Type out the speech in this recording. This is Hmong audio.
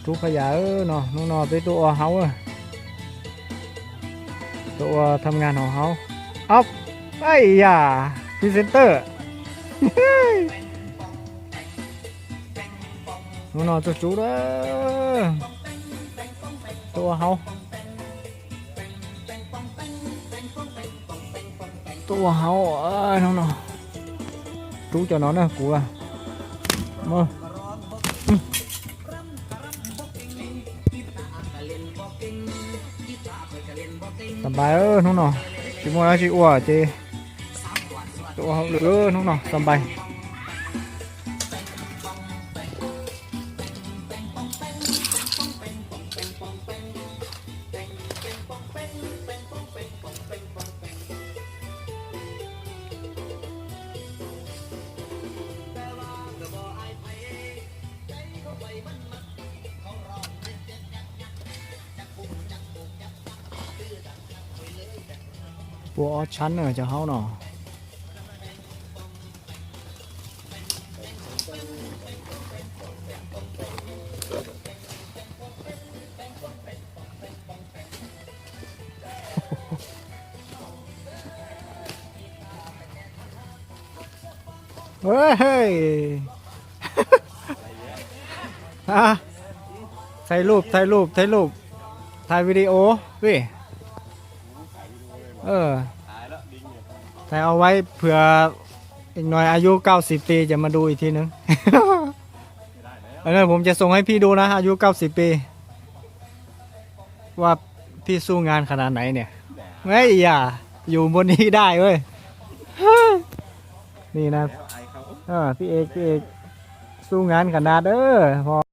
Tub Phaj Yam no, hnub no peb tuaj ua haus, tuaj ua tham ngaj hauv haus. Ob, ai ya, presenter. Hnub no tsuag tsub lawm, tuaj ua haus, tuaj ua haus hnub no. Rub cov no na kuv. Xa npais hnub no, tsis muaj dab tsi ua ces tuaj ua hauj lwm hnub no xa npais. Puas ob tshab na cov haus no. Thaij lub, thaij lub, thaij lub, thaij video vij. Thaij au vaib phwv, ig no a yub kaum xib pis ces mas du ig thib nws. Ov, pum ces xoom haib phij du na, a yub kaum xib pis, ua phij xub ngaan khas nas naiv niam. Ov, yam yus npua ni daj. Ni na, phij e, phij e, xub ngaan khas nas dawb.